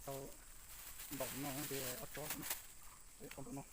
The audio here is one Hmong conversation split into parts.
tau npaum no ces ob tsob no, tau npaum no.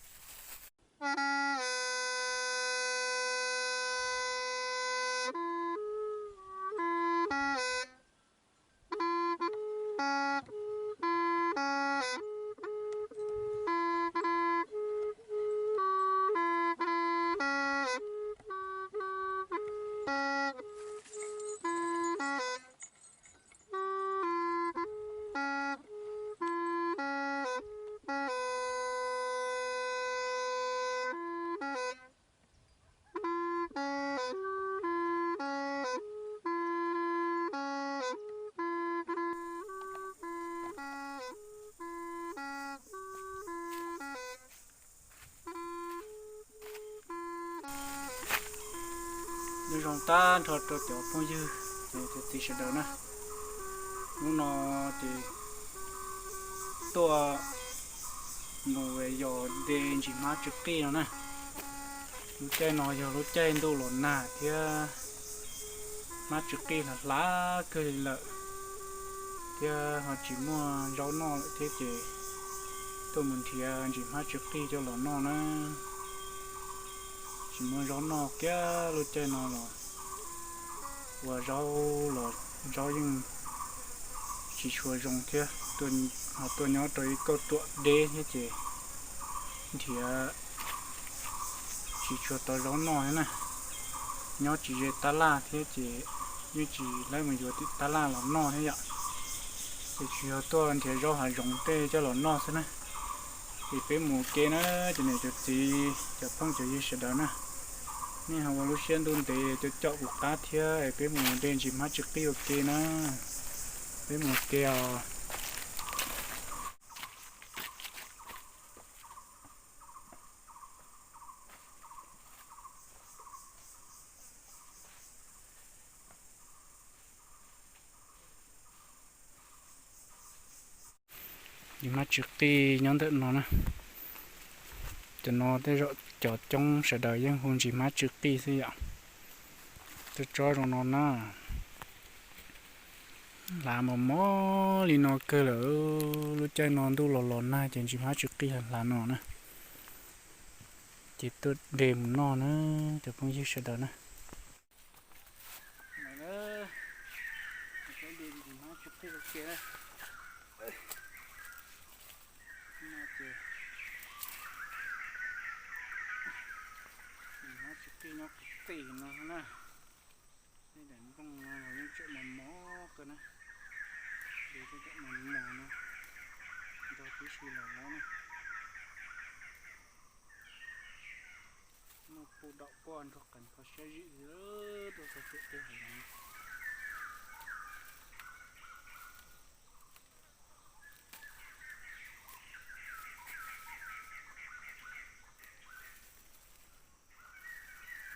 Nyob zoo tag nrho rau cov phooj ywg, cov txiv sawv daws na. Hnub no ces tuaj mus yos de ntsis hmab tsw qij no na. Lub caij no yog lub caij ntuj los nag thiab hmab tsw qij hlav hlav kawg li lawm, thiab ho tsis muaj zaub noj lawm thiab ces tuaj mus nrhiav ntsis hmab tsw qij coj los noj na. Tsis muaj zaub noj kiag lub caij no los ua zaub los zaub yeej tsis tshua zoo thiab, ho tuaj nyob rau ib kauj ruam deb thiab ces nrhiav tsis tshua tau zaub noj thiab na. Nyob tsis ze tab laj thiab ces yeej tsis laib mus yuav tim tab laj los noj thiab yom. Ces tsuas yog tuaj nrhiav zaub hav zoov tej coj los noj xwb na. Ces peb mus ua ke na, cov niam cov txiv cov phooj cov ywg sawv daws na. Nej ho ua lub siab ntuj ntev coj coj kuv qab thiab es peb mus de ntsis hmab tsw qij ua ke na. Peb mus ua ke os. Ntsis hmab tsw qij nyob ntawm no na. Cov no tej zaum cov coob sawv daws yeej hu ntsis hmab tsw qij xwb yom. Tsob tsob zoo no na. Hlav mos mos li no kawg lawm, lub caij no ntuj los los nag ces ntsis hmab tsw qij hlav no na. Ces tuaj de mus noj na, cov phooj ywg sawv daws na. Peb de ntsis hmab tsw qij ua ke na. No ces ntsis hmab tsw qij nyob qis qis no na. Tej daim nplooj no los yeej tseem mos mos kawg na. De tej daim mos mos no nrog tib si los lawm na. Muaj puj daum quaj nrog qees kho siab zim li tuaj txog tim tej hav zoov.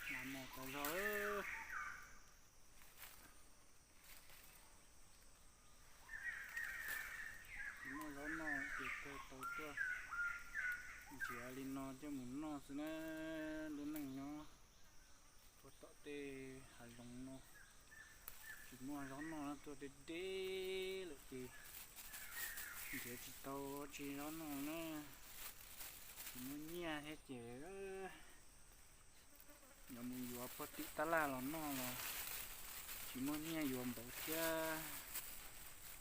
Hlav mos tas zog. Tsis muaj zaub noj ces kawg tau tuaj nrhiav li no coj mus noj xwb na. Lub neej nyob puag tom tej hav zoov no tsis muaj zaub noj, tuaj deb deb lawm ces nrhiav tsis tau tsis zaub noj na. Tsis muaj nyiaj thiab ces yuav mus yuav puag tim tab laj los noj los tsis muaj nyiaj yuav npaum thiab.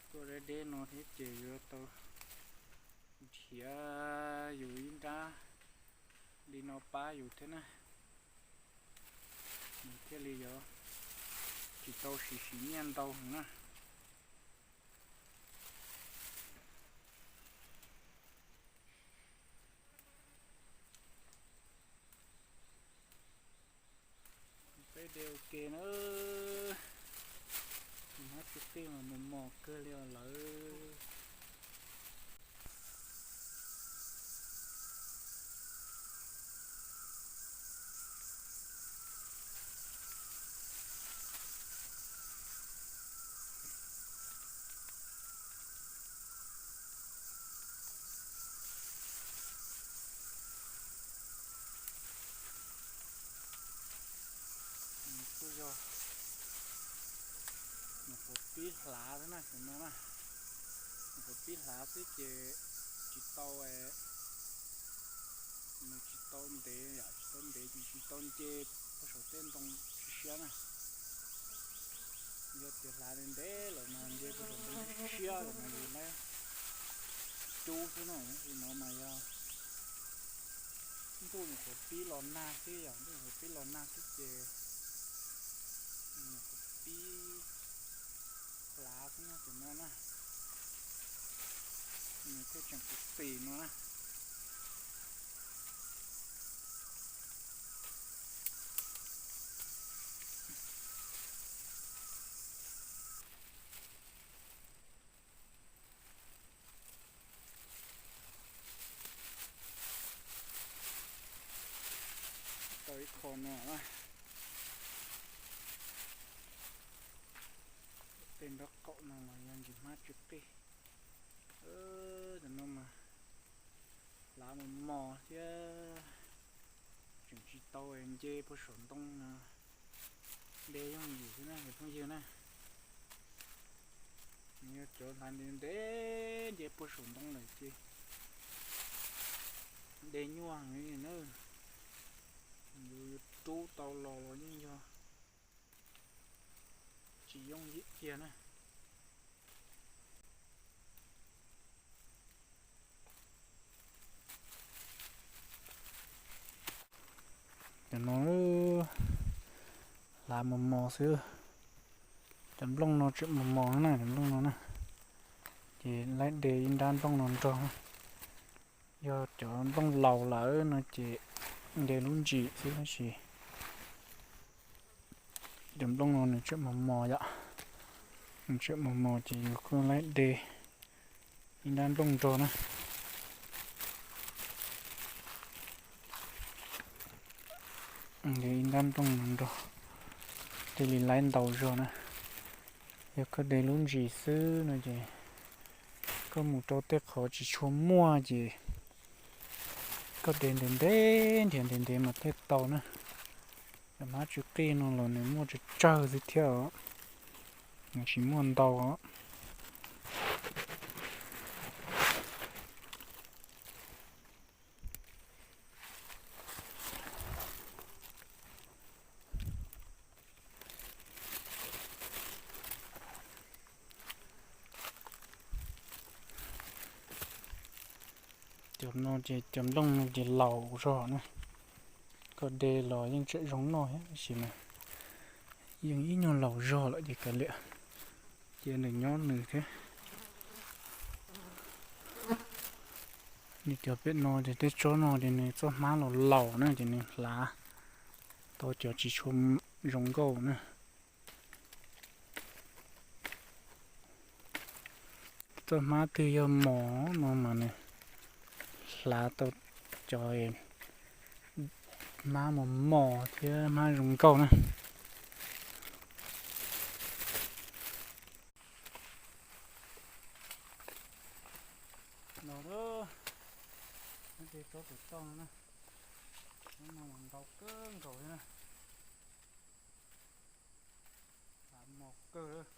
Tuaj deb deb no thiab ces yuav tau nrhiav yus ib nrab li no pab yus thiab na, nws thiaj li yuav tsis tau siv siv nyiaj ntau heev na. Peb de ua ke na. Ntsis hmab tsw qij mas mos mos kawg li os lawv. Kuj yog nyuam qhuav pib hlav thiab na, cov no na, nyuam qhuav Pib hlav xwb ces tsis tau, nws tsis tau ntev yom, tsis tau ntev ces tsis tau nce puag saum tej ntoo siab siab na. Yog tias hlav ntev ntev lawm mas nce puag saum ntoo siab lawm mas yus laib cub xwb na. Tab sis no mas yog ntuj nyuam qhuav pib los nag xwb yom, ntuj nyuam qhuav pib los nag xwb ces nyuam qhuav pib hlav xwb na, tus no na. Nws thiaj tseem qis qis no na. Tau ib qho no na. Tej nraub qaum no los yog ntsis hmab tsw qij. Cov no mas hlav mos mos thiab tseem tsis tau nce puag saum ntoo no. Nce yooj yim xwb na cov phooj ywg na. Nws yog cov hlav ntev ntev nce puag saum ntoo lawm ces nce nyuaj heev li na. Yus rub tau los los yeej yog tsis yooj yim kiag na. Cov no hlav mos mos xwb. Cov nplooj no tseem mos mos na, cov nplooj no na. Ces laib de ib nrab nplooj no nrog na. Yog cov nplooj laus lawm no ces de lub ntsis xwb tab sis cov nplooj no nws tseem mos mos yom. Nws tseem mos mos ces yus kuj laib de ib nrab nplooj nrog na. De ib nrab nplooj no nrog, thiaj li laib ntau zog na. Yog koj de lub ntsis xwb no ces koj mus rau tej qhov tsis tshua muaj ces koj de ntev ntev, nrhiav ntev ntev mas thiaj tau na. Cov hmab tsw qij no los nws muaj tsawg tsawg xwb thiab os, nws tsis muaj ntau os. Cov no ces cov nplooj no ces laus zog na, koj de los yeej tseem zoo noj thiab tab sis mas yeej ib nyuag laus zog lawm ces kav liam, cia nws nyob nws thiab. Nws cov pem no ces tej tsob no ces nws txoj hmab los laus na ces nws hlav tau cov tsis tshua zoo nkauj na. Txoj hmab twg yog mos no mas nws hlav tau cov hmab mos mos thiab hmab zoo nkauj na. Los lawm, tej tsob tus toj no na, no mas ntau kawg nkaus li na, hlav mos kawg.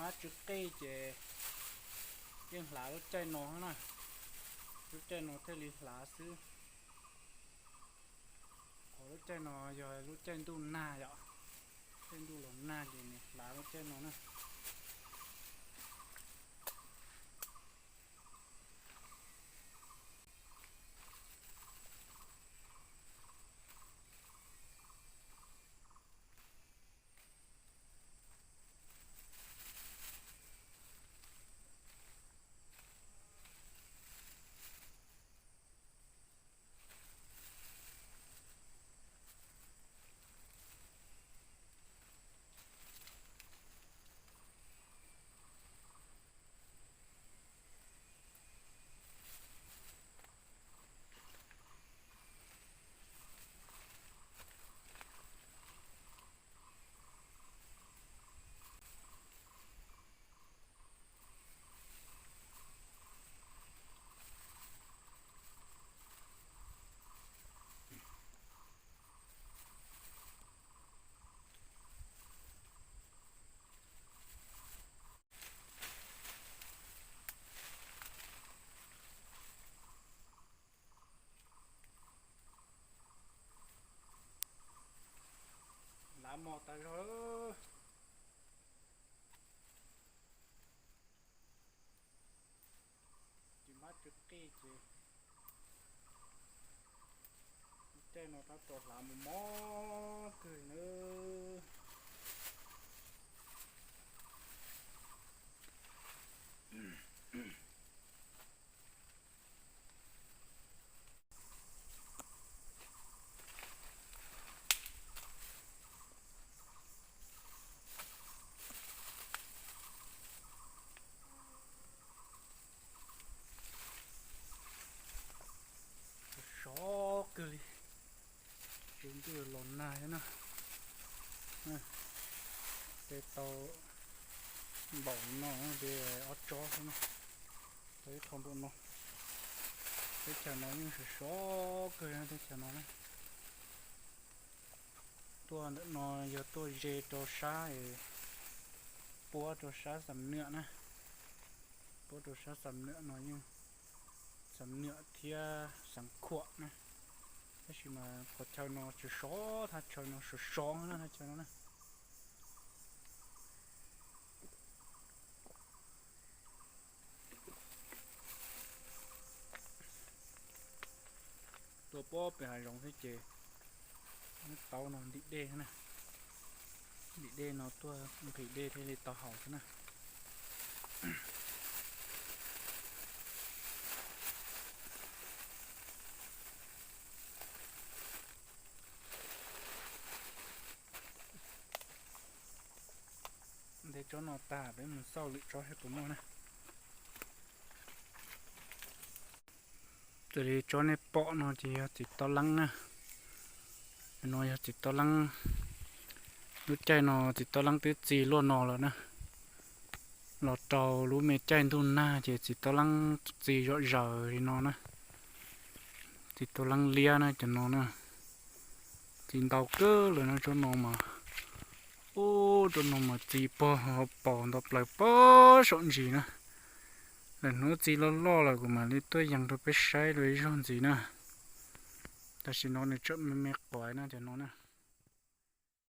Mab tsw qij ces yeej hlav lub caij no na, lub caij no thiaj li hlav xwb. Qhov lub caij no yog lub caij ntuj nag yom, caij ntuj los nag ces nws hlav lub caij no na. Lav mos tas zog lawm. Ces mab tsw qij ces caij no tab tom hlav mus mob kawg nawb. Sov kawg li, tsaus ntuj los nag thiab na. Ces tau npaum no ces ob tsob xwb na, tau ib qho npaum no. Teb chaws no yeej sov sov kawg teb chaws no na. Tuaj ntawm no yog tuaj ze rau sab, puab rau sab Xam Nuam na, puab rau sab Xam Nuam no yeej, Xam Nuam thiab Xeev Khuam na. Tab sis mas qhov chaw no tsis sov, thaj chaw no sov sov na, thaj chaw no na. Tuaj puag pem hav zoov thiab ces nyob tau no ntim dej na, ntim dej no tuaj nqhis dej thiaj li tau haus thiab na. Nte tsob no tag peb mus xauj lwm tsob seb puas muaj na. Raws li tsob nej pom no ces yog txiv tob leeb na. No yog txiv tob leeb. Lub caij no txiv tob leeb twb txi luaj no lawm na. Los rau lub me caij ntuj nag ces txiv tob leeb txi zom zaws li no na. Txiv tob leeb liab na cov no na. Txi ntau kawg lawm no tsob no mas. Ub, tsob no mas txi pog paus nto plaws pog saum ntsis na. Lawm hnub txi loj loj lawm kuv mam li tuaj yees rau peb saib dua ib zaug ntxiv na. Tam sim no nws tseem me me quav na cov no na.